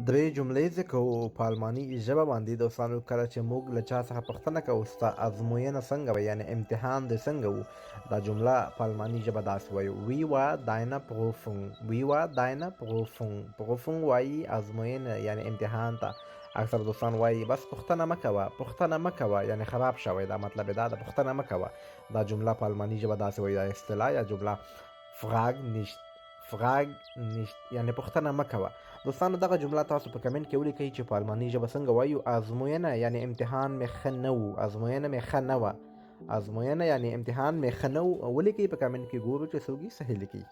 درې جملې زده کوو په الماني ژبه باندې. دوستانو، کله چې موږ له چا څخه پوښتنه کوو ستا ازموینه څنګه وه، یعنې امتحان دې څنګه وو، دا جمله په الماني ژبه داسې وایو: Wie war deine Prüfung؟ Wie war deine Prüfung؟ Prüfung وایي ازموینه، یعنې امتحان ته. اکثر دوستان وایي بس پوښتنه مه کوه، پوښتنه مه کوه، یعنې خراب شوی، دا مطلب یې دا ده، پوښتنه مه کوه. دا جمله په الماني ژبه داسې وایي، دا اصطلاح یا جمله: Frag nicht، frag nicht، یعنې پوښتنه مه کوه. دوستانو، دغه جمله تاسو په کمنټ کې ولیکئ چې په الماني ژبه څنګه وایو: ازموینه یعنې امتحان مې ښه نه وو، ازموینه مې ښه نه وه، ازموینه یعنې امتحان مې ښه نه وو. ولیکئ په کمنټ کې، ګورو چې څوک یې صحیح لیکي.